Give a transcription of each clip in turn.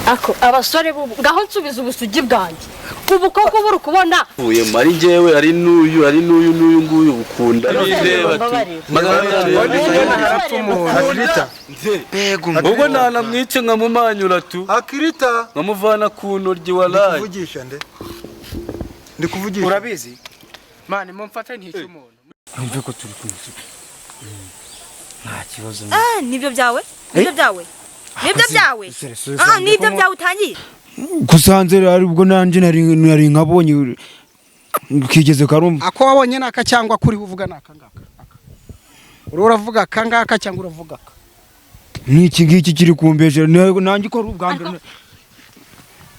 Ako abasore bubu, ngaho nsubiza ubusugi bwanjye. Ubu koko buri kubona. Uvuye ari njyewe, ari n'uyu, ari n'uyu, n'uyu nguyu ukunda. Akirita. Ubwo ntanamwice nkamumanyura tu. Akirita. Nkamuvana ku ntoryi, walayi. Ndikuvugisha nde? Ndikuvugisha. Urabizi mani, mumfate ntica umuntu. Numve ko turi kumwe, nta kibazo. Ah, nibyo byawe, nibyo byawe, nibyo byawe. Ah, nibyo byawe utangiye. Gusanze ari ubwo nanjye nari nkabonye kigeze karumva. Ako wabonye naka cyangwa kuri uvuga naka ngaka? Aka. Uri uravuga aka ngaka cyangwa uravuga aka? N'iki ngiki kiri kumbesha nanjye ko ari ubwa mbere.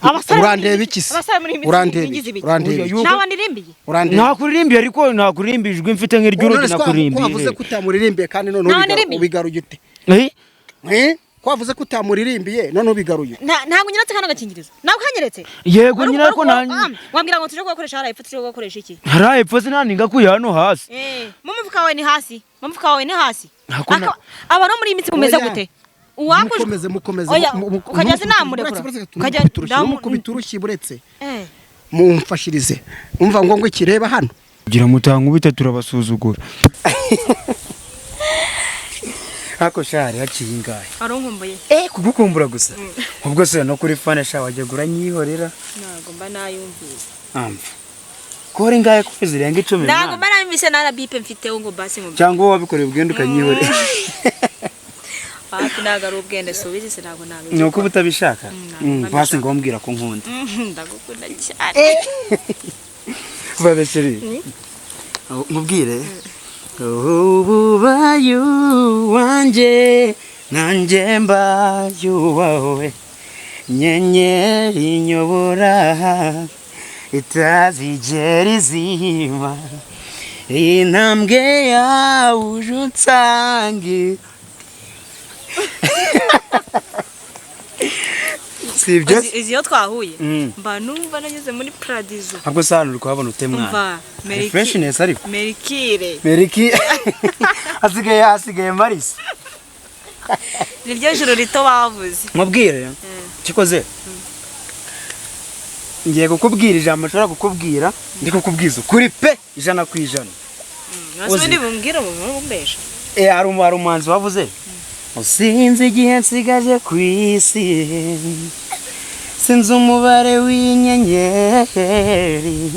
Abasore Urandeba iki se? Abasore muri iyi minsi Urandeba bigize iki? ibiki? Urandeba iki? Nawe ndirimbiye. Urandeba. Nakuririmbiye, ariko nakuririmbiye ijwi mfite nk'iry'urugi. None se ko Nakuririmbiye. wavuze ko utamuririmbiye kandi none Nawe ndirimbiye. ubigaruye ute? Eh? Eh? Ko wavuze ko utamuririmbiye none ubigaruye ute? Ntabwo unyeretse kano gakingirizo, nawe ukanyeretse. Yego nyine, ariko nanjye Wambwira ngo tuje kugakoresha hariya epfo, tuje kugakoresha iki? Hariya epfo sinaninga kuye hano hasi. Eh, mu mufuka wawe ni hasi, mu mufuka wawe ni hasi. Ntako. Abantu muri iyi minsi mumeze Oya. gute? Uwakujwe Mukomeze, mukomeze. Oya, ukajya sinamurekura. Uretse, uretse, Ukajya tumukubita urushyi, numukubita urushyi, buretse. Eh. Mumfashirize, umva ngo ikireba hano. Kugira mutankubita turabasuzugura. Ako shari haciye ingahe? Arunkumbuye. Eh, kugukumbura gusa? Ubwo se no kuri fane sha wajya uranyihorera? Ntabwo mba nayumvise. Amva kore ingahe ko zirenga 10? Ntabwo Mwana. mba nayumvise, nta na bipe mfiteho ngo basi ngo Cyangwa wowe wabikoreye ubwenda ukanyihorera? Hafi ntabwo ari ubwende, subizi se, ntabwo nabizi. Ni uko uba utabishaka. Ntabwo mba Basi mbishaka. ngo mbwira ko nkunda. Ndagukunda cyane. Babesheri, nkubwire ububaye wanjye, nanjye mbaye uwawe, nyenyeri inyobora itazigera izima, intambwe yawe uje unsange, si ibyo? Izi iyo twahuye mba numva nageze muri paradizo. Ahubwo se hano uri kuhabona ute, mwana? Umva. Hari freshness ariko. Merikire. Meriki asigaye Marisi. Niryo joro rito bavuze. Mubwire kikoze, ngiye kukubwira ijambo nshobora kukubwira, ndi kukubwiza ukuri pe, 100%. Nasi ubundi bumbwira umuntu bumbesha. Eh, hari umuhanzi wavuze: "Sinzi igihe nsigaje ku isi, sinzi umubare w'inyenyeri,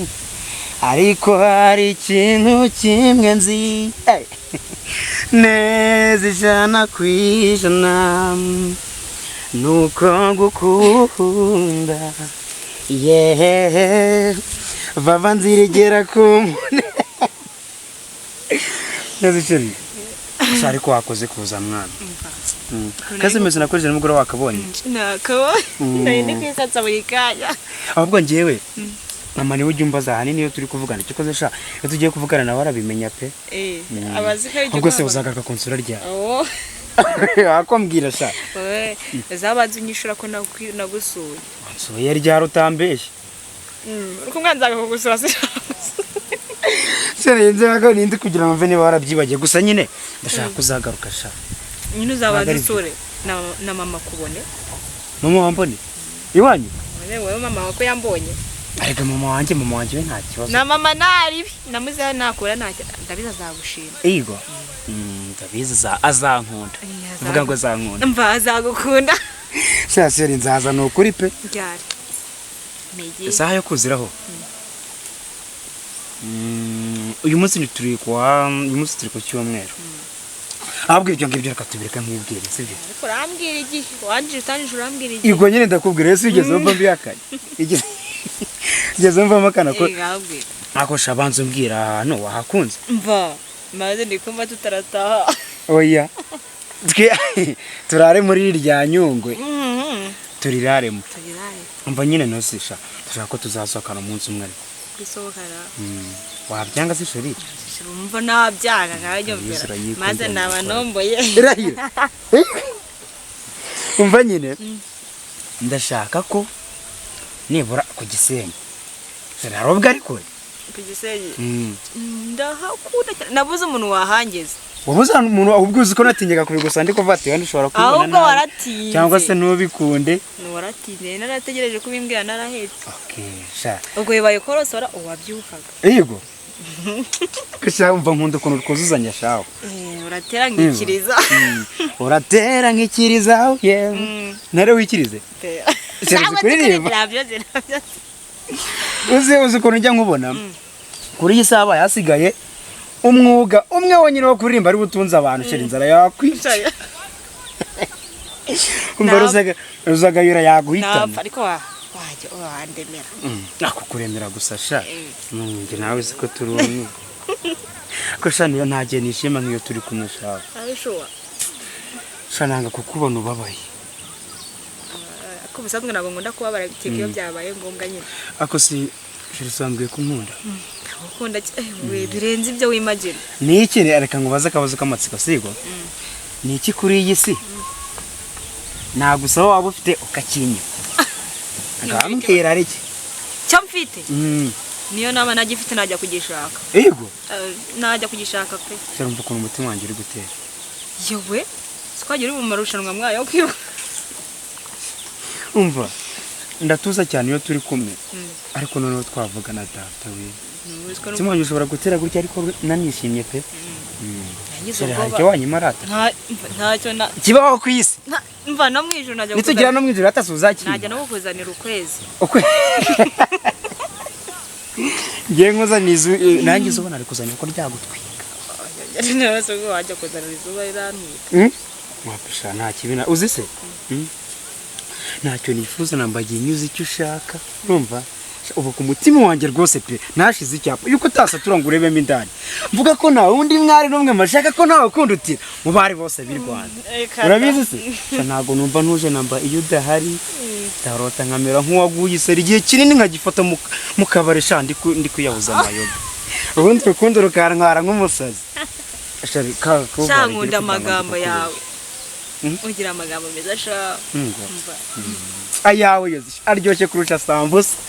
ariko hari ikintu kimwe nzi, eh, neza 100%, nuko ngukunda." Yeee, vava nzirigera ku mune neza icumi. Gusa ariko wakoze kuza, mwana. Kazi meze nakoresheje nimugoroba wakabonye? Nako nari ndi kwisatsa buri kanya. Ahubwo njyewe mama niwe ujya umbaza ahanini iyo turi kuvugana. Kikoze sha, iyo tugiye kuvugana nawe arabimenya pe. Eh, abazi ko ari Ahubwo se uzagaruka kunsura ryari? Oh. Wakombwira sha. Wowe zabanze unyishura ko nagusuye. Wansuye ryari utambeshye? Uri kumwe nzaga kugusura se? Sinzi ko nindi kugira ngo mve niba warabyibagiye gusa nyine ndashaka kuzagaruka sha. Nyine uzabanza Ntabwo ari usure na mama kubone. Mama wambone iwanyu? Wowe mama wawe ko yambonye. Ariko mama wanjye we nta kibazo. Na mama naribi namuzeho nakura ntacyo, ndabizi azagushima. Igo ndabizi azankunda. Vuga ngo azankunda. Mva, azagukunda. Sha seri, nzaza ni ukuri pe. Ryari Megi? Isaha yo kuziraho. Uyu munsi ni turi kuwa, uyu munsi turi ku cyumweru. Ahubwo ibyo ngibyo reka tubireke nkwibwire, sibyo? Ariko urambwira igihe wangije utangije, urambwira igihe. Ubwo nyine ndakubwira, ese wigeze wumva mbihakanye? Igeze wumva mpakana ko Eh, ngambwira. Ako sha, banza umbwira ahantu wahakunze. Mva, maze ndi kumva tutarataha. Oya, twe turare muri rya Nyungwe, turiraremo. Tugerahe. Umva nyine, ntusisha, dushaka ko tuzasohokana umunsi umwe ariko. Gusohokana? Wabyanga se, chérie? Umva, nabyanga nkabyumvira. Yesu urayikunda, Maze naba nomboye. Irahira. Umva nyine, ndashaka ko nibura ku Gisenyi, hari ubwo ari kure. Ku Gisenyi? Ndahakunda cyane, nabuze umuntu wahangeza. Wabuze umuntu ahubwo uzi ko natinyaga kubigusa, ndi kuvuga ati wenda ushobora kubibona Ahubwo nabi, waratinze. cyangwa se ntubikunde. Waratinze, narategereje kubimbwira narahetse. Okay, sha. Ubwo bibaye korosora uwabyukaga. Yego. Kisha umva, nkunda ukuntu twuzuzanya shawe. Uratera nkikiriza. Uratera nkikiriza, yeah. Ntare wikirize. Tera. Sera uzi kuririmba. Nabyo nabyo. Uzi ukuntu njya nkubona kuri iyi saha hasigaye umwuga umwe wonyine wo kuririmba ari butunze abantu, shira inzara yakwica. Umva, ruzagayura yaguhitana. Napfa ariko wajya wandemera. Ako kuremera gusa sha. Njye nawe uzi ko turi umwe ko sha, niyo nta gihe nishima nk'iyo turi kumwe sha. Abishuwa. Sha, nanga kukubona ubabaye. Ko ubusanzwe ntabwo nkunda kubabara, biteka iyo byabaye ngombwa nyine. Ako si shira, usanzwe kunkunda. Ukunda birenze ibyo wimagina. Ni iki? Reka nkubaze akabazo k'amatsiko, sigo? Ni iki kuri iyi si nagusaba waba ufite ukakinyima? Ngambwira ari iki? Cyo mfite, niyo naba ntagifite najya kugishaka. Yego. Najya kugishaka pe. Shira, umva ukuntu umutima wanjye uri gutera. Yewe, twagira uri mu marushanwa mwayo yo kwiruka. Umva, ndatuza cyane iyo turi kumwe, ariko noneho twavugana, data we, umutima wanjye ushobora gutera gutya, ariko nanishimye pe. Nagize Shira, hari ubwoba. icyo wanyima arata Ntacyo na kibaho ku isi? Mva, no mu ijoro najya Nitugera no mu ijoro atasi uzakira. Najya no kukuzanira ukwezi. Ukwe ngiye nkuzaniye nanjye izuba nari kuzanira ko ryagutwika. Nawe se ubwo wajya kuzanira izuba rirantwika? Wapisha nta kibi na uzi se. Ntacyo nifuza nambagiye nyuze icyo ushaka. Urumva ubu ku mutima wanjye rwose pe, nashize icyapa yuko utasatura ngo urebemo indani, mvuga ko nta wundi mwari n'umwe mashaka, ko ntawe ukundutira mu bari bose b'i Rwanda. Urabizi se? Sha, ntabwo numva ntuje namba iyo udahari. Ndarota nkamera nk'uwaguye iseri igihe kinini, nkagifata mu kabari sha, ndi kwiyahuza amayoga, ubundi urukundo rukantwara nk'umusazi. Sha, Sha, nkunda amagambo yawe. Ugira amagambo meza sha. Ngo. Umva. Ayawe yozi aryoshye kurusha sambusa.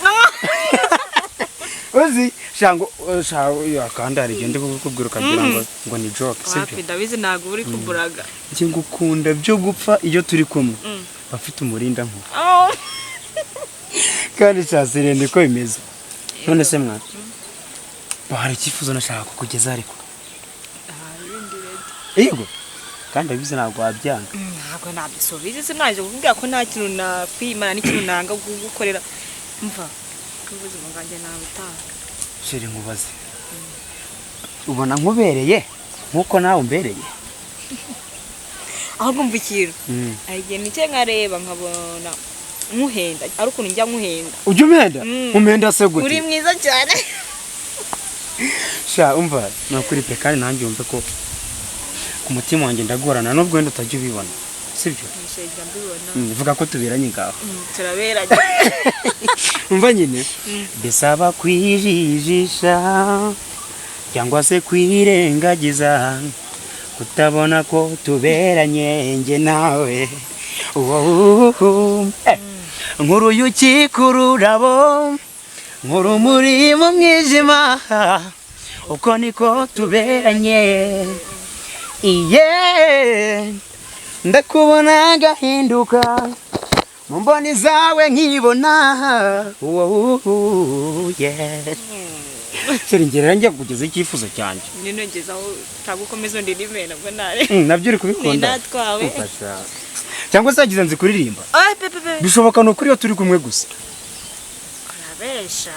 Uzi shango sha, kandi hari igihe ndi kukubwira ukagira ngo ni joke, Wapi, sibyo? ndabizi, ntabwo uri kuburaga. Njye ngukunda byo gupfa. Iyo turi kumwe bafite umurinda nkuba. Oh. Kandi sha sirende niko bimeze. None se mwana, hari icyifuzo nashaka kukugeza ariko. Yego, kandi ndabizi ntabwo wabyanga. Ntabwo nabisubiza, sinaje kukubwira ko nta kintu nakwimana n'ikintu nanga kugukorera. Mva, ubuzima bwanjye nabutanga. Chérie, nkubaze, ubona nkubereye nk'uko nawe umbereye? Ahubwo mva ikintu, hari igihe nicaye nkareba nkabona nkuhenda, ari ukuntu njya nkuhenda. Ujya umenda? Umenda se Uri gute? mwiza cyane. Sha, umva, ni ukuri pe, kandi nanjye wumve ko ku mutima wanjye ndagorana, nubwo wenda utajya ubibona, sibyo? Njya mbibona. Vuga ko tuberanye ngaho. Turaberanye. Umva nyine, bisaba kwijijisha cyangwa se kwirengagiza kutabona ko tuberanye njye nawe. Wowe, nk'uruyuki ku rurabo, nk'urumuri mu mwijima, uko niko tuberanye. Iye ndakubona gahinduka mu mboni zawe, nkibona wowe, yeah. Chérie, ngera njya kugeza icyifuzo cyanjye. Nyine ngezaho, ntabwo ukomeza undi rimwe nabwo nare. Nabyo uri kubikunda. Ni natwawe. Umfasha. Cyangwa se yagize nzi kuririmba. Ah, pe pe pe. Bishoboka ni ukuri iyo turi kumwe gusa. Urabesha.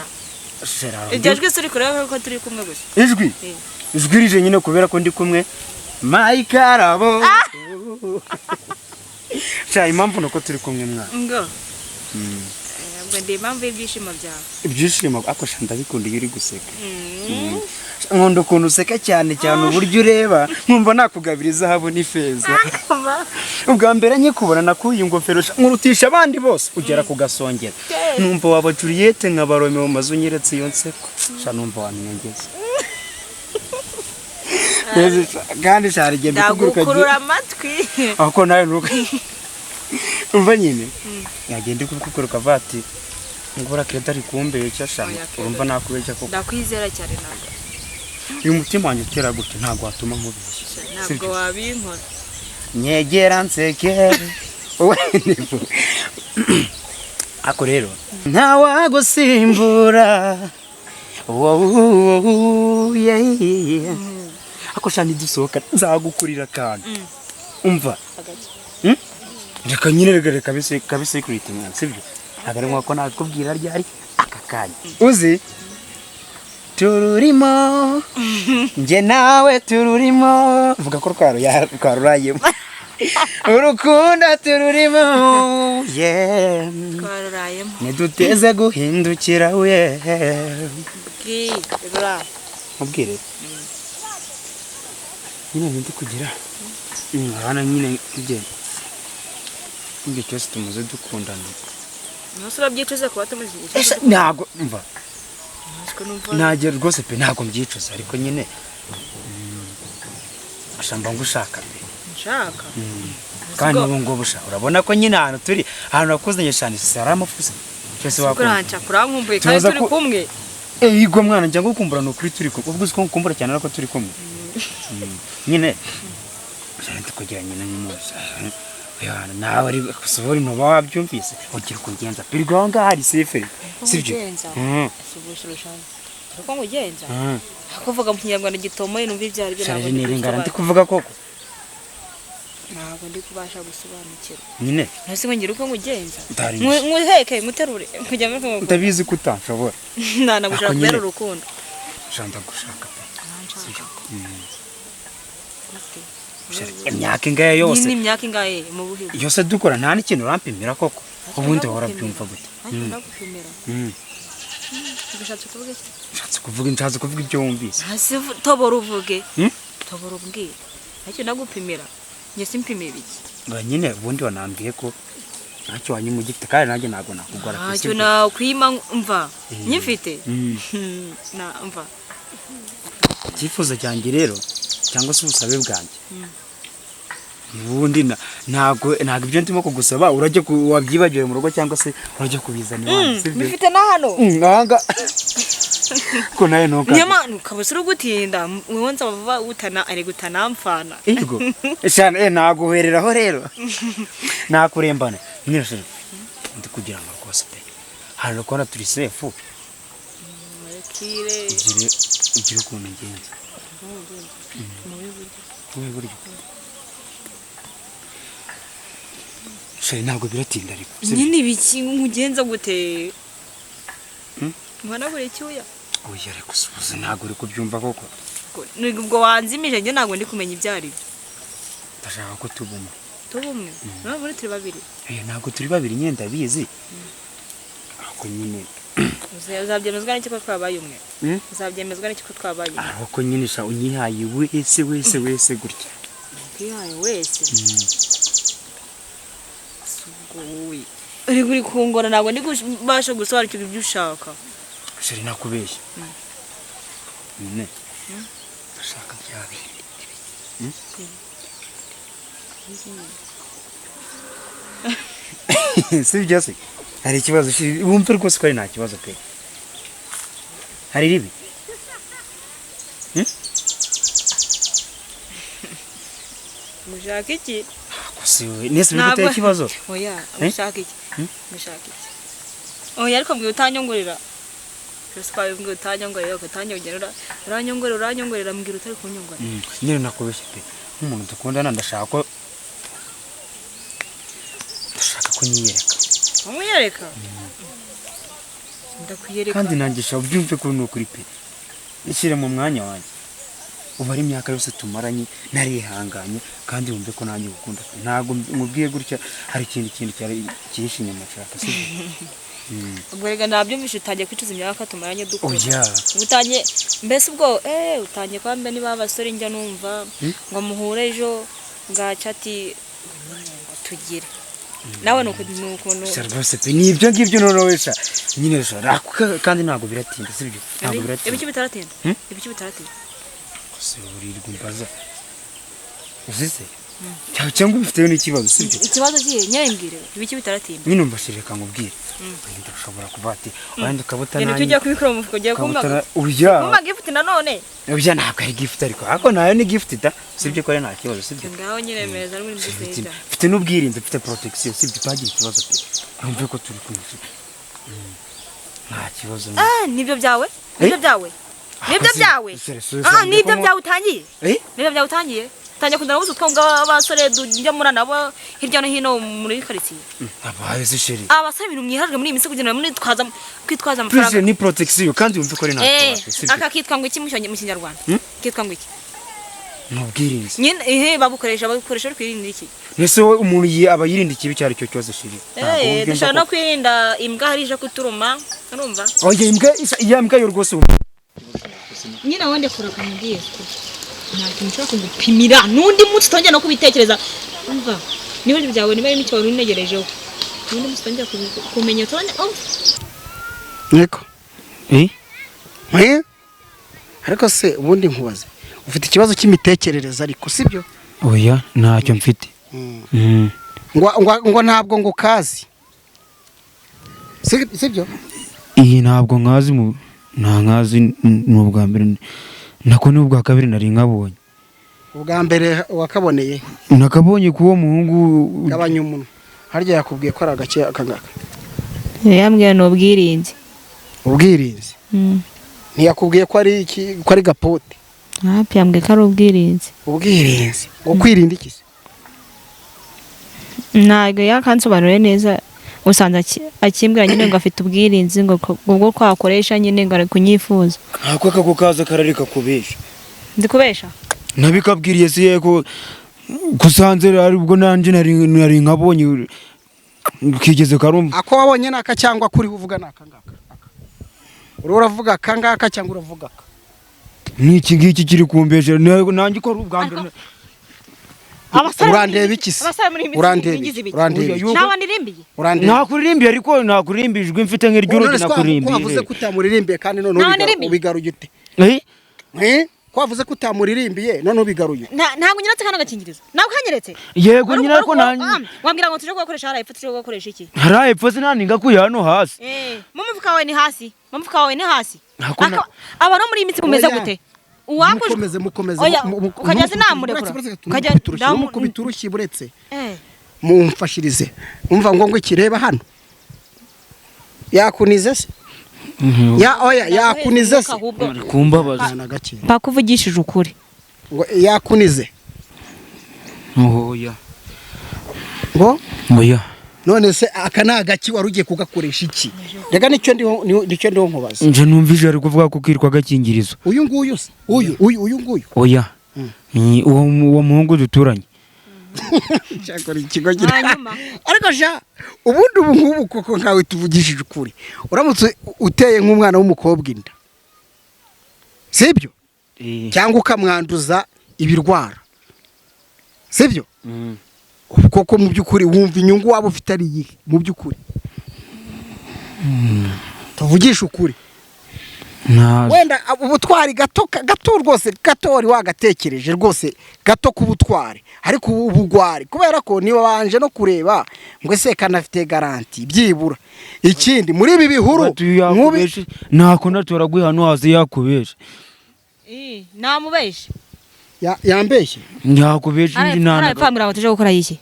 Chérie, Iryo jwi se uri kureba ko turi kumwe gusa? Ijwi ijwi rije nyine kubera ko ndi kumwe mayikarabo. Sha, impamvu ni uko turi kumwe mwana. Ngo ubwo ndi impamvu y'ibyishimo byawe. Ibyishimo ako sha, ndabikunda iyo uri guseka. Nkunda ukuntu useka cyane cyane, uburyo ureba nkumva nakugabira izahabu n'ifeza. Ubwa mbere nkikubona nakuye ingofero sha, nkurutisha abandi bose, ugera ku gasongero, numva waba Juliette nkaba Romeo, maze unyeretse iyo nseko sha, numva wamwengeza. Kandi sha, hari igihe mbikubwira Ndagukurura amatwi. Ako nawe nuko umva nyine yagenda ikubikubwira ukavuga ati ngura Keda ari kumbeshya sha. Oya, Keda. Urumva nakubeshya koko? Ndakwizera cyane ntabwo. Uyu mutima wanjye utera gutyo ntabwo watuma nkubeshya. Ntabwo wabinkora. Nyegera nseke wowe nifu. Ako rero ntawagusimbura wowe, yeah. Ako shani dusohoka nzagukurira akantu. Umva. Reka nyine, reka kabe security mwana, sibyo? Ntabwo ari nko nakubwira ryari aka kanya. Uzi tururimo, njye nawe tururimo, vuga ko twarurayemo urukundo tururimo, yeah. Twarurayemo. Ntiduteze guhindukira we. Bwira. Mubwire nyine ndi kugira hano nyine ibyo ibyo cyose tumaze dukundana. Ntose urabyicuza kuba tumaze igihe? Ese ntabwo mva. Ntabwo numva. Ntabwo rwose pe, ntabwo mbyicuza, ariko nyine ashamba ngushaka pe. Nshaka. Kandi ubu ngubu sha urabona ko nyine ahantu turi, ahantu nakuzanye cyane si hari amafusa cyose wakunda. Kuranca kurankumbuye kandi Tubaza turi kumwe. Igwa mwana, njya ngukumbura ni ukuri turi kumwe. Ubwo uzi ko ngukumbura cyane ariko turi kumwe. Nyine ndi kugira nyine nk'umunsi nawe ari gusohora intuba wabyumvise ugira uko ugenza pirwa aho ngaho hari sefe, sibyo? Ugenza. Uko ngugenza? Kuvuga mu Kinyarwanda gitomoye numva ibyo ari byo. Sharire n'iringara ndi kuvuga koko. Ntabwo ndi kubasha gusobanukirwa. Nyine. Ntose ngo ngire uko ngugenza. Utari Nguheke nguterure kujya muri kumwe. Ndabizi ko utanshobora. Nanagushaka Ako nyine. kubera urukundo. Shanda gushaka pe. Imyaka ingahe yose? Nyine imyaka ingahe mu buhe? Yose dukora nta n'ikintu urampimira koko. Ubundi wahora byumva gute? Ntacyo ndagupimira. Ubishatse kuvuga iki? Nshatse kuvuga ibyo wumvise. Hasi tobora uvuge. Tobora umbwire. Ntacyo ndagupimira. Njye simpimira iki? Ngo nyine ubundi wanambwiye ko ntacyo wanyuma ugifite kandi nanjye ntabwo nakugora pe. Ntacyo nakwima mva. Nyifite? Na mva. Icyifuzo cyanjye rero cyangwa se ubusabe bwanjye. Ubundi ntabwo ibyo ndimo kugusaba urajya wabyibagiwe mu rugo cyangwa se urajya kubizana iwanjye, sibyo? Bifite na hano. Nganga. Ko nawe ntuka. Nyama ukaba uri gutinda wowe nsaba vuba utana ari gutana mfana. Yego. Cyane naguhereraho rero. Nakurembana. Nyine ndi kugira ngo rwose pe. Hano kona turi safe. Kire. Ugire ukuntu ngenza. Mu buryo. Shari ntabwo biratinda ariko. Nyine ibiki nkugenza gute? Mwana buri cyuya. Oya ariko subuze ntabwo uri kubyumva koko. Ubwo wanzimije njye ntabwo ndi kumenya ibyo ari byo. Ndashaka ko tubumwe. Tubumwe? Ntabwo muri turi babiri. Ntabwo turi babiri nyine ndabizi. Ariko nyine uzabyemezwa n'iki ko twabaye umwe? Uzabyemezwa n'iki ko twabaye umwe? Ariko nyine sha unyihaye wese wese wese gutya. Unyihaye wese? Wowe uri kungora ntabwo ndi kubasha gusobanukirwa ibyo ushaka. Shari nakubeshya. Nyine ndashaka bya bindi. Si byo se? Hari ikibazo wumve rwose ko ari nta kibazo pe. Hari ribi? Mushaka iki? Nese biguteye ikibazo? Oya, mushaka iki? Mushaka iki? Oya ariko mbwiye utanyongorera. Cyose kwa mbwiye utanyongorera, ukatanyongorera, uranyongorera mbwira utari kunyongorera. Nyine nakubeshye pe. Nk'umuntu dukundana ndashaka ko kunyiyereka. Umwiyereka? Ndakwiyereka. Kandi nanjye sha ubyumve ko ni ukuri pe. Ishyire mu mwanya wanjye. Ubu ari imyaka yose tumaranye narihanganye kandi wumve ko nanjye gukunda. Ntabwo mubwiye gutya hari ikindi kintu cyari cyihishe inyuma nshaka, sibyo? Ubwo rega nabyumvise utangiye kwicuza imyaka tumaranye dukora. Oya. Utangiye mbese ubwo utangiye kwa mbe niba abasore njya numva ngo muhure ejo ngaca ati tugire. Nawe nuko nukuntu. Sha rwose pe ni ibyo ngibyo noneho wesha. Nyine sha kandi ntabwo biratinda, sibyo? Ntabwo biratinda. Ibiki bitaratinda? Ibiki bitaratinda? Uburirwa mbaza. Uzi se? Cyangwa ubifiteho n'ikibazo, sibyo? Ikibazo kihe nyine? Mbwire ibiki bitaratinda. Nyine umva chéri, reka nkubwire, wenda ushobora kuba ati wenda ukaba Ibintu utananye tujya kubikora mu mufuka, ugiye ukaba kumpa oya. Kumpa gift nanone? Oya, ntabwo ari gift, ariko nayo ni gift da, sibyo? Ko ari nta kibazo, sibyo? Ngaho nyine meza ari muri Mfite nziza. Mfite n'ubwirinzi, mfite protection, sibyo? Utagira ikibazo pe, yumve ko turi kumwe, sibyo? Nta kibazo. Ah, nibyo byawe, nibyo byawe, nibyo byawe. Ah, nibyo byawe utangiye. Eh? Nibyo byawe utangiye, utangiye kundana gusa utwo abasore tujya muri nabo hirya no hino muri karitsiye. Abaye se, chéri? Abasore ibintu mwihajwe muri iyi minsi kugira ngo mwitwaza kwitwaza Please, amafaranga. ni protection kandi wumve ko ari nta Eh, kibazo, sibyo? Aka kitwa ngo iki mu Kinyarwanda? Hmm? Kitwa ngo iki? Ni ubwirinzi. Nyine ihe babukoresha bari kwirinda iki? Ese wowe umuntu aba yirinda ikibi icyo ari cyo cyose, chéri? Ntabwo Eh, ubyumva dushobora ko- no kwirinda imbwa hari ije kuturuma, urumva? Oya, imbwa iya mbwa yo rwose Nyine wende kureka mubwiye nta kintu ushobora kugupimira n'undi munsi utongera no kubitekereza. Umva, niba ibyo byawe niba ari icyo wari unegerejeho, n'undi munsi utongera kumenya utongera, umva. Niko. Eh? Eh? Ariko se ubundi nkubaze, ufite ikibazo cy'imitekerereze ariko, sibyo? Oya, ntacyo mfite. Ngo ntabwo ngo kazi, sibyo? Iyi ntabwo nkazi, mu nta nkazi, ni ubwa mbere, nako ni ubwa kabiri nari nkabonye. Ubwa mbere wakaboneye? Nakabonye k'uwo muhungu. Gabanya umunwa. Harya yakubwiye ko ari agake aka ngaka? Yambwiye ni ubwirinzi. Ubwirinzi? Ntiyakubwiye ko ari iki, ko ari gapote? Hapi, yambwiye ko ari ubwirinzi. Ubwirinzi ngo kwirinda iki se? Ntabwo yakansobanuriye neza, usanze akimbwira nyine ngo afite ubwirinzi, ngo ubwo kwakoresha nyine ngo ari kunyifuza. Ntako kako kaza karareka kubesha. Ndi kubesha? Nabikabwiriye si yego, gusanze ari ubwo nanjye nari nkabonye kigeze karumva. Ako wabonye ni aka cyangwa kuri uvuga ni aka ngaka? Aka. Uriho uravuga aka ngaka cyangwa uravuga aka? N'iki ngiki kiri kumbesha, nanjye ko ari ubwa mbere. Urandeba iki se? Abasore muri iyi minsi Urandeba bigize iki? ibiki? Urandeba iki? Oya, Ntawe ndirimbiye. Urandeba? Nakuririmbiye, ariko nakuririmbiye ijwi mfite nk'iry'urugi. None se ko wavuze Nakuririmbiye. ko utamurimbiye kandi none Ntawe ndirimbiye. ubigaruye ute? Eh? Eh? Ko wavuze ko utamurimbiye none ubigaruye ute? Ntabwo nyeretse kano gakingirizo, ntabwo kanyeretse. Yego nyine, ariko nanjye Wambwira ngo tuje kugakoresha hariya epfo, tuje kugakoresha iki? Hariya epfo sinaninga kuya hano hasi. Eh, mu mufuka wawe ni hasi, mu mufuka wawe ni hasi. Hakuna- Abantu muri iyi minsi mumeze Oya. gute? Uwakujwe Mukomeze, mukomeze. Oya, ukajya sinamurekura. Ukajya Ukajya mukubita urushyi, buretse. Eh. Mumfashirize. Umva ngo ikireba hano, yakunize se? Ya oya, yakunize se? Ahubwo Ari kumbabaza. Na gake. Paka uvugishije ukuri. Ngo yakunize? Oya. Ngo? Oya. None se aka ni agaki? Wari ugiye kugakoresha iki? Reka nicyo ndiho nkubaza. Nje numvise ari kuvuga ko kitwa agakingirizo. Uyu nguyu se, uyu nguyu? Oya. Ni uwo muhungu duturanye. Cyakora ikigo gira Hanyuma ariko sha, ubundi ubu ngubu koko nkawe, tuvugishije ukuri, uramutse uteye nk'umwana w'umukobwa inda, sibyo? Eh. Cyangwa ukamwanduza ibirwara, sibyo? Mm. Ubu koko mu by'ukuri wumva inyungu waba ufite ari iyihe? Mu by'ukuri tuvugishe ukuri. Ntazo. Wenda ubutwari gato gato rwose, gato wari wagatekereje rwose gato k'ubutwari, ariko ubu ubugwari, kubera ko niba wanje no kureba ngo ese kanafite garantie byibura. Ikindi, muri ibi bihuru Bati nk'ubi yakubeshe, ntako natoragwe hano hasi, yakubeshe. Eh, namubeshe. Yambeshye. Yakubeshe indi Hariya nana. epfo ngo tuje gukora iki?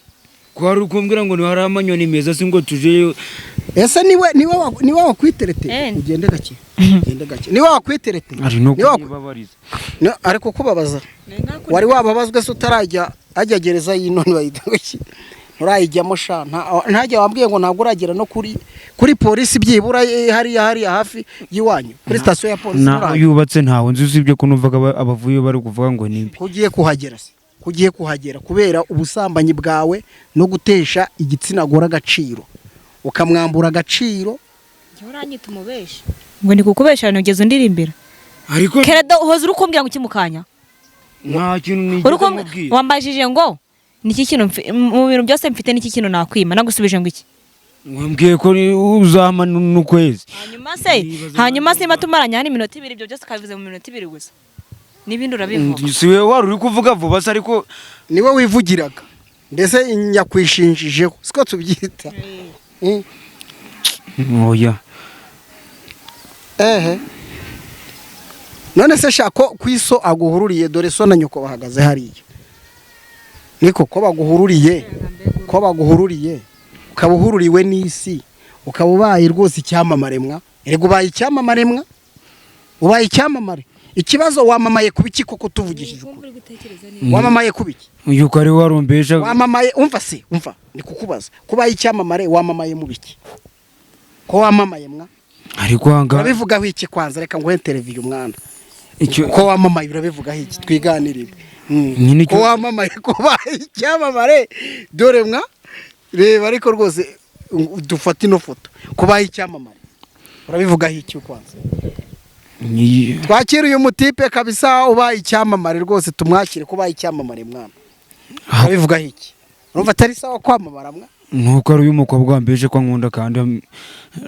Kwari ukumbwira ngo ni hari amanyoni meza, si ngo tujeyo. Ese niwe wakwiterete? Eh. Ugende gake, ugende gake. Niwe wakwiterete? Ari no Niwe kubabariza. Ariko kubabaza, wari wababazwe se utarajya ajya gereza y'inone bayita ngo iki? Nturayijyamo sha, ntajya wambwiye ngo ntabwo uragera no kuri polisi byibura, hariya hafi y'iwanyu kuri sitasiyo ya polisi Naho nturajya. yubatse ntawe nzi, usibye ko numvaga abavuye bari kuvuga ngo ni mbi. Ko ugiye kuhagera se, ko ugiye kuhagera kubera ubusambanyi bwawe no gutesha igitsina gore agaciro, ukamwambura agaciro. Njye uranyita umubeshe ngo ndi kukubesha ntugeze undirimbira. Ariko Kereda, uhoze uri kumbwira ngo iki mu kanya? Nta kintu Uri nigeze mubwira. Wambajije ngo niki kintu mu bintu byose mfite, niki kintu nakwima? Nagusubije ngo iki? Wambwiye ko uzampa n'ukwezi. Hanyuma se niba tumaranye hano iminota 2, ibyo byose ukabivuze mu minota 2 gusa. N'ibindi urabivuga. Si wowe wari uri kuvuga vuba se ariko Niwe wivugiraga mbese, nyakwishinjijeho siko tubyita. Oya. Ehe, none se shako ku iso aguhururiye, dore so na nyoko bahagaze hariya, niko ko baguhururiye, ko baguhururiye, ukaba uhururiwe n'isi, ukaba ubaye rwose icyamamare mwa. Erega ubaye icyamamare mwa, ubaye icyamamare. Ikibazo, wamamaye ku biki koko? Tuvugishije ukuri, wamamaye ku biki? Yuko ari warumbesha. Wamamaye, umva se, umva, ni kukubaza kubaye icyamamare, wamamaye mu biki? Ko wamamaye mwa? Ariko hanga Urabivugaho iki kwanza? Reka nguhe televiziyo umwana. Icyo Ko wamamaye urabivugaho iki? Twiganirire. Nyine Ko wamamaye, ko ubaye icyamamare, dore mwa, reba ariko rwose dufate ino foto. Kubaye icyamamare urabivugaho iki kwanza? Twakire uyu mutipe kabisa ubaye icyamamare rwose, tumwakire. Kubaye icyamamare mwana, urabivugaho iki? Urumva atari sawa kwamamara mwa? Nuko ari uyu mukobwa wambeshe ko ankunda kandi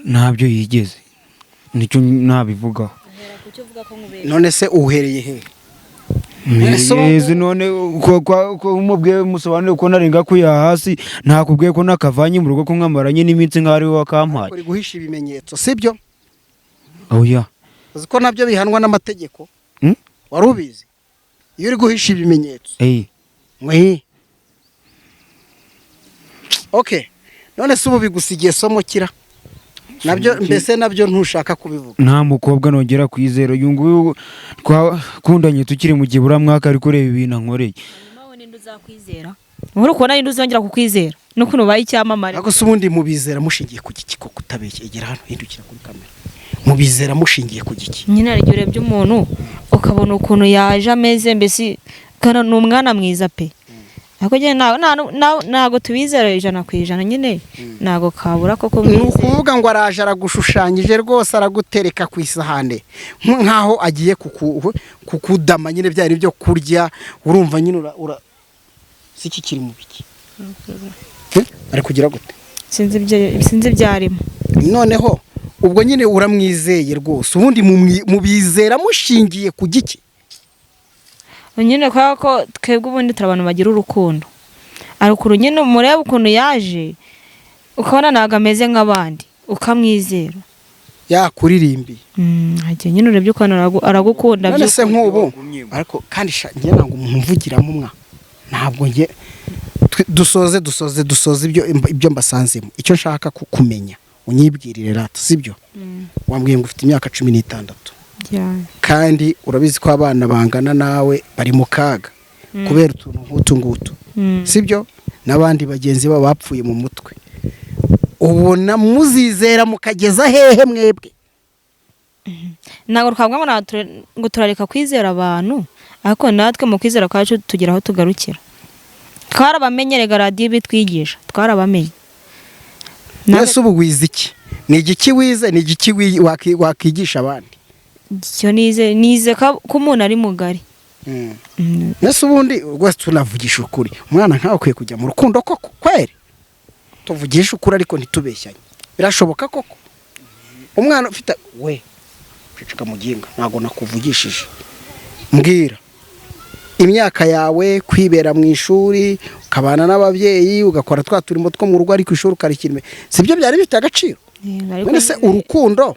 ntabyo yigeze, nicyo nabivugaho. None se uhereye he? None se Yeze none ko umubwiye musobanure ko narenga kuya hasi, ntakubwiye ko nakavanye mu rugo, ko nkamaranye n'iminsi nk'aho ari wowe wakampaye. Uri guhisha ibimenyetso, sibyo? Oya. Uzi ko nabyo bihanwa n'amategeko? Hmm? Wari ubizi? Iyo uri guhisha ibimenyetso. Mwi. Okay, none se ubu bigusigiye somo kira nabyo? Mbese nabyo ntushaka kubivuga? Nta mukobwa nongera kwizera. Uyu nguyu twakundanye tukiri mu giburamwaka, ariko ureba ibintu ankoreye. Hanyuma wowe ninde uzakwizera? Uri kubona ninde uzongera kukwizera n'ukuntu ubaye icyamamare? Ariko se ubundi mubizera mushingiye ku giki koko? Utabeshya, egera hano, hindukira kuri kamera. Mubizera mushingiye ku giki? Nyine hari igihe urebye umuntu ukabona ukuntu yaje ameze, mbese ukabona ni umwana mwiza pe, ariko nyine ntabwo tubizera 100% nyine, ntabwo kabura koko Ni mwizera. ukuvuga ngo araje aragushushanyije rwose, aragutereka ku isahane nk'aho agiye kukudama nyine byari ibyo kurya. Urumva nyine si iki kiri mu biki? Ari kugira gute? Sinzi ibyo arimo. Noneho ubwo nyine uramwizeye rwose. Ubundi mubizera mushingiye ku giki? Nyine kubera ko twebwe ubundi turi abantu bagira urukundo, hari ukuntu nyine umureba ukuntu yaje ukabona ntabwo ameze nk'abandi, ukamwizera. Yakuririmbiye. Hari igihe nyine urebye ukabona aragukunda None se by'ukuri. nk'ubu ariko kandi sha, njye ntabwo umuntu mvugiramo mwa, ntabwo njye dusoze ibyo mbasanzemo. Icyo nshaka kumenya, unyibwirire rata, sibyo? Wambwiye ngo ufite imyaka 16. Kandi urabizi ko abana bangana nawe bari mu kaga kubera utuntu nk'utu ngutu, sibyo? N'abandi bagenzi babo bapfuye mu mutwe. Ubona muzizera mukageza hehe mwebwe? Ntabwo twavuga ngo ngo turareka kwizera abantu, ariko natwe mu kwizera kwacu tugira aho tugarukira. Twarabamenye rega, radiyo ibitwigisha, twarabamenye. Mbese ubu wize iki? Ni igiki wize? Ni igiki wakigisha abandi? Icyo nize ko umuntu ari mugari. Mbese ubundi rwose tunavugisha ukuri, umwana nkawe akwiye kujya mu rukundo koko? Kweri tuvugisha ukuri ariko ntitubeshyanye, birashoboka koko umwana ufite, we ceceka muginga, ntabwo nakuvugishije. Mbwira, imyaka yawe, kwibera mu ishuri, ukabana n'ababyeyi, ugakora twa turimo two mu rugo, ariko ishuri ukarikira imbere, si byo byari bifite agaciro? Ariko None se urukundo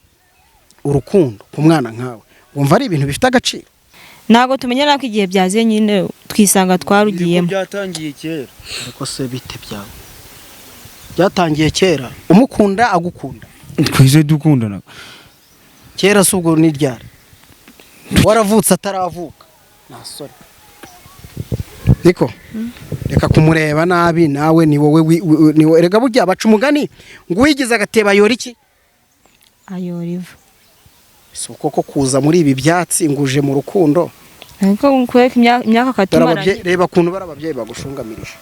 ku mwana nkawe wumva ari ibintu bifite agaciro? Ntabwo tumenya nako igihe byaziye, nyine twisanga twarugiyemo. Byatangiye kera. Ariko se bite byawe? Byatangiye kera umukunda, agukunda? Twese dukundana. Kera se ubwo ni ryari? Waravutse ataravuka? Nta sore, niko reka kumureba nabi nawe ni wowe ni wowe. Rega burya baca umugani ngo uwigize agateba ayora iki? Ayora ivu. Si uko ko kuza muri ibi byatsi ngo uje mu rukundo? Ariko kubera ko imyaka Dore katumaranye reba ukuntu bari ababyeyi bagushungamirije.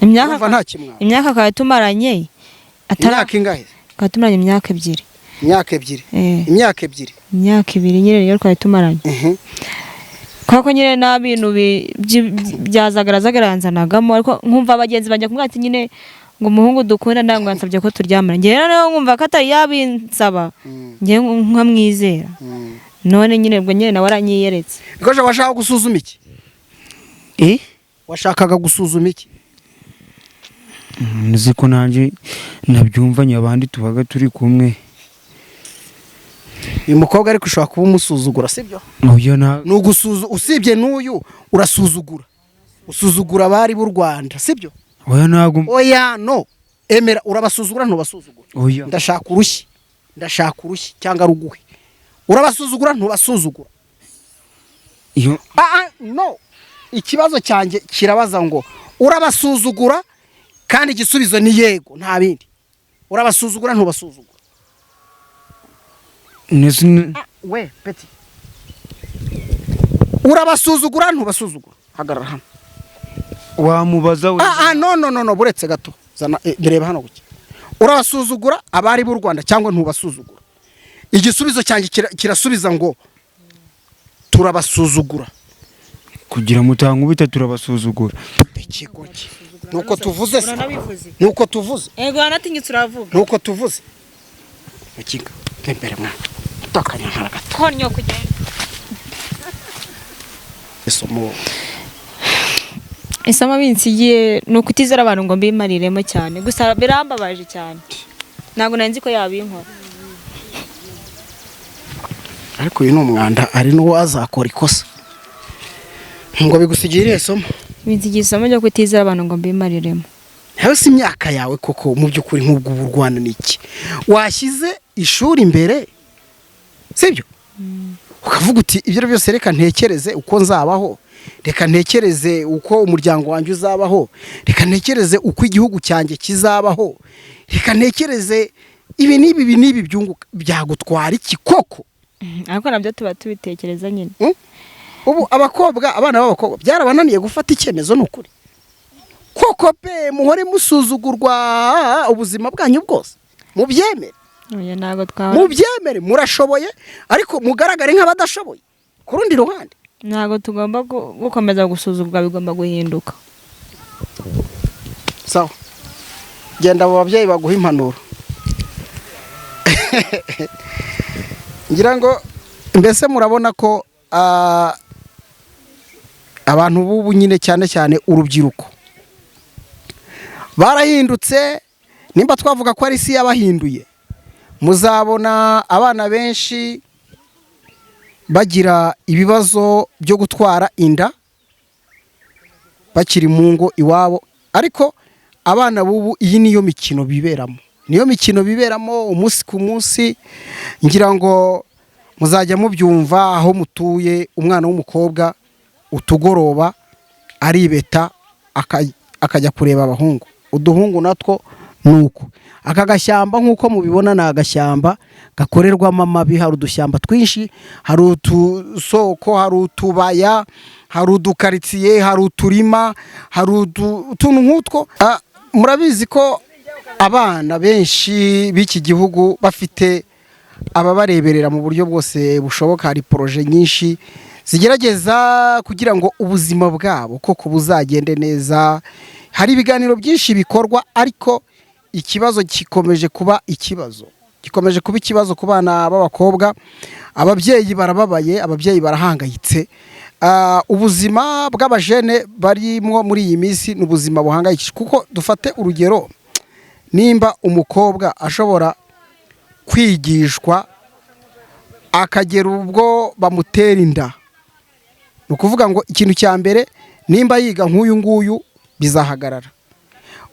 Imyaka Urumva nta kimwaro? Imyaka katumaranye atara Imyaka ingahe? Katumaranye imyaka 2. Imyaka 2? Eh. Imyaka 2? Imyaka 2 nyine niyo twari tumaranye. Kubera ko nyine nta bintu bya yanzanagamo, ariko nkumva bagenzi banjye kumubwira ati nyine ngo umuhungu dukunda ntabwo yansabye ko turyamana. Njyewe noneho nkumva ko atari yabinsaba, njyewe nkamwizera. None nyine ubwo nyine nawe aranyiyeretse. Nikoje washaka gusuzuma iki? Washakaga gusuzuma iki? Nzi ko nanjye nabyumvanye abandi tubaga turi kumwe. Uyu mukobwa ariko ushobora kuba umusuzugura, sibyo? Oya, na Ni ugusuzu, usibye n'uyu urasuzugura, usuzugura abari b'u Rwanda, sibyo? Oya, ntabwo. Oya, no, emera, urabasuzugura, ntubasuzugura? Oya. Ndashaka urushyi, ndashaka urushyi cyangwa ruguhe. Urabasuzugura, ntubasuzugura? Iyo Ah, no, ikibazo cyanjye kirabaza ngo urabasuzugura, kandi igisubizo ni yego, nta bindi. Urabasuzugura, ntubasuzugura? Nese We petit, urabasuzugura, ntubasuzugura? Hagarara hano. Wamubaza we. Ah, no, no, no, no, buretse gato. Zana, reba hano guke. Urabasuzugura abari b'u Rwanda cyangwa ntubasuzugura? Igisubizo cyanjye kirasubiza ngo turabasuzugura. Kugira mutankubita, turabasuzugura. Ikigo cye nuko tuvuze se? Uranabivuze. Nuko tuvuze. Ego, wanatinyutse uravuga. Nuko tuvuze. Mukinga imbere mwana, utakanya nkara gato. Konyo kugenda. Isomo. Isomo binsigiye ni ukutizera abantu ngo mbimariremo cyane. Gusa birambabaje cyane, ntabwo nari nzi ko yabinkora. Ariko uyu ni umwanda, ari n'uwazakora ikosa ngo bigusigire irihe somo? Binsigiye isomo ryo kutizera abantu ngo mbimariremo. Nawe si imyaka yawe koko, mu by'ukuri nk'ubwo ubu Rwanda ni iki? Washyize ishuri imbere, sibyo? Ukavuga uti ibyo byose reka ntekereze uko nzabaho, reka ntekereze uko umuryango wanjye uzabaho, reka ntekereze uko igihugu cyanjye kizabaho, reka ntekereze ibi n'ibi, ibi n'ibi byunguka, byagutwara iki koko? Ariko nabyo tuba tubitekereza nyine. Ubu abakobwa, abana b'abakobwa byarabananiye gufata icyemezo. Ni ukuri koko pe, muhore musuzugurwa ubuzima bwanyu bwose, mubyemere. Oya, ntabwo twaba. Mubyemere, murashoboye, ariko mugaragare nk'abadashoboye ku rundi ruhande. Ntabwo tugomba gukomeza gusuzugurwa, bigomba guhinduka. Sawa, genda abo babyeyi baguha impanuro. Ngira ngo mbese murabona ko abantu b'ubu nyine, cyane cyane urubyiruko, barahindutse. Nimba twavuga ko ari isi yabahinduye, muzabona abana benshi bagira ibibazo byo gutwara inda bakiri mu ngo iwabo. Ariko abana b'ubu iyi niyo mikino biberamo, niyo mikino biberamo umunsi ku munsi. Ngira ngo muzajya mubyumva aho mutuye, umwana w'umukobwa utugoroba aribeta akajya kureba abahungu, uduhungu natwo ni uko. Aka gashyamba nk'uko mubibona ni agashyamba gakorerwamo amabi. Hari udushyamba twinshi, hari utusoko, hari utubaya, hari udukaritsiye, hari uturima, hari utuntu nk'utwo. Murabizi ko abana benshi b'iki gihugu bafite ababareberera mu buryo bwose bushoboka. Hari projets nyinshi zigerageza kugira ngo ubuzima bwabo koko buzagende neza. Hari ibiganiro byinshi bikorwa, ariko ikibazo gikomeje kuba ikibazo, gikomeje kuba ikibazo ku bana b'abakobwa. Ababyeyi barababaye, ababyeyi barahangayitse. Ubuzima bw'abajene barimo muri iyi minsi ni ubuzima buhangayikishije, kuko dufate urugero, nimba umukobwa ashobora kwigishwa akagera ubwo bamutera inda, ni ukuvuga ngo ikintu cya mbere, nimba yiga nk'uyu nguyu, bizahagarara.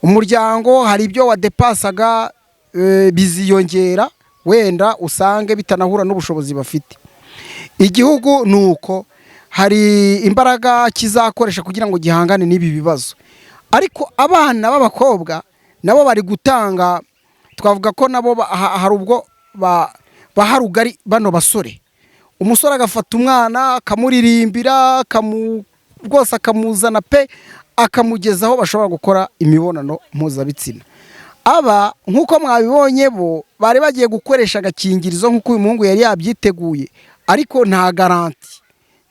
Umuryango hari ibyo wadepasaga, biziyongera, wenda usange bitanahura n'ubushobozi bafite. Igihugu ni uko, hari imbaraga kizakoresha kugira ngo gihangane n'ibi bibazo. Ariko abana b'abakobwa nabo bari gutanga, twavuga ko nabo hari ubwo baha rugari bano basore. Umusore agafata umwana akamuririmbira, rwose akamuzana pe, akamugeza aho bashobora gukora imibonano mpuzabitsina. Aba nk'uko mwabibonye, bo bari bagiye gukoresha agakingirizo nk'uko uyu muhungu yari yabyiteguye, ariko nta garantie.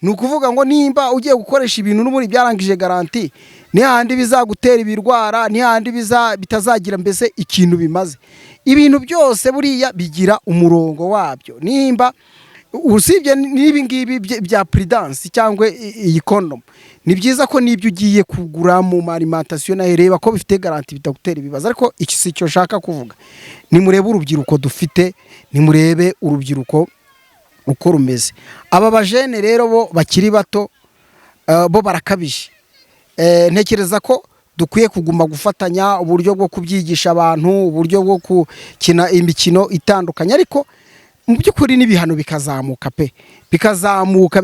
Ni ukuvuga ngo nimba ugiye gukoresha ibintu n'ubundi byarangije garantie, ni hahandi bizagutera ibirwara, ni hahandi bitazagira mbese ikintu bimaze. Ibintu byose buriya bigira umurongo wabyo. Nimba Usibye n'ibi ngibi bya Prudence cyangwa iyi condom, ni byiza ko n'ibyo ugiye kugura mu alimentation nayo reba ko bifite garantie, bitagutera ibibazo. Ariko iki si cyo nshaka kuvuga. Nimurebe urubyiruko dufite, nimurebe urubyiruko uko rumeze. Aba bajene rero bo bakiri bato, bo barakabije. Ntekereza ko dukwiye kuguma gufatanya uburyo bwo kubyigisha abantu, uburyo bwo gukina imikino itandukanye, ariko mu by'ukuri n'ibihano bikazamuka pe, bikazamuka,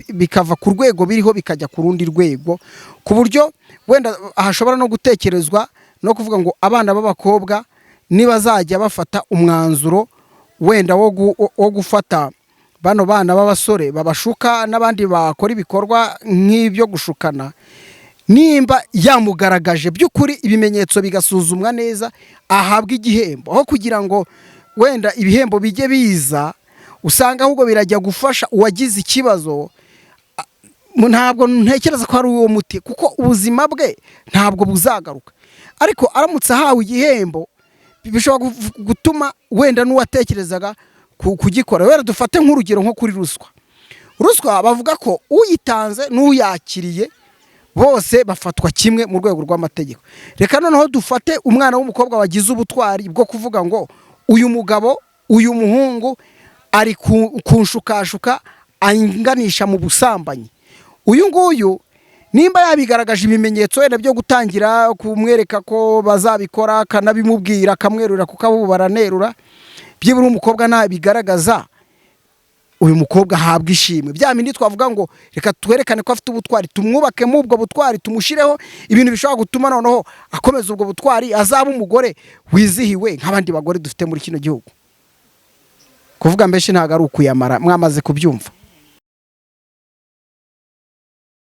bikava ku rwego biriho bikajya ku rundi rwego, ku buryo wenda hashobora no gutekerezwa no kuvuga ngo abana b'abakobwa nibazajya bafata umwanzuro wenda wo gufata bano bana b'abasore babashuka n'abandi bakora ibikorwa nk'ibyo gushukana, nimba yamugaragaje by'ukuri, ibimenyetso bigasuzumwa neza, ahabwa igihembo, aho kugira ngo wenda ibihembo bijye biza usanga ahubwo birajya gufasha uwagize ikibazo. Ntabwo ntekereza ko ari uwo muti, kuko ubuzima bwe ntabwo buzagaruka. Ariko aramutse ahawe igihembo, bishobora gutuma wenda n'uwatekerezaga kugikora. Wenda dufate nk'urugero nko kuri ruswa. Ruswa bavuga ko uyitanze n'uyakiriye bose bafatwa kimwe mu rwego rw'amategeko. Reka noneho dufate umwana w'umukobwa wagize ubutwari bwo kuvuga ngo uyu mugabo, uyu muhungu ari kunshukashuka anganisha mu busambanyi. Uyu nguyu nimba yabigaragaje, ibimenyetso wenda byo gutangira kumwereka ko bazabikora, akanabimubwira, akamwerura, kuko abo baranerura, byibura umukobwa nabigaragaza, uyu mukobwa ahabwa ishimwe. Bya bindi twavuga ngo reka twerekane ko afite ubutwari, tumwubakemo ubwo butwari, tumushireho ibintu bishobora gutuma noneho akomeza ubwo butwari, azaba umugore wizihiwe nk'abandi bagore dufite muri kino gihugu. Kuvuga mbese ntabwo ari ukuyamara, mwamaze kubyumva.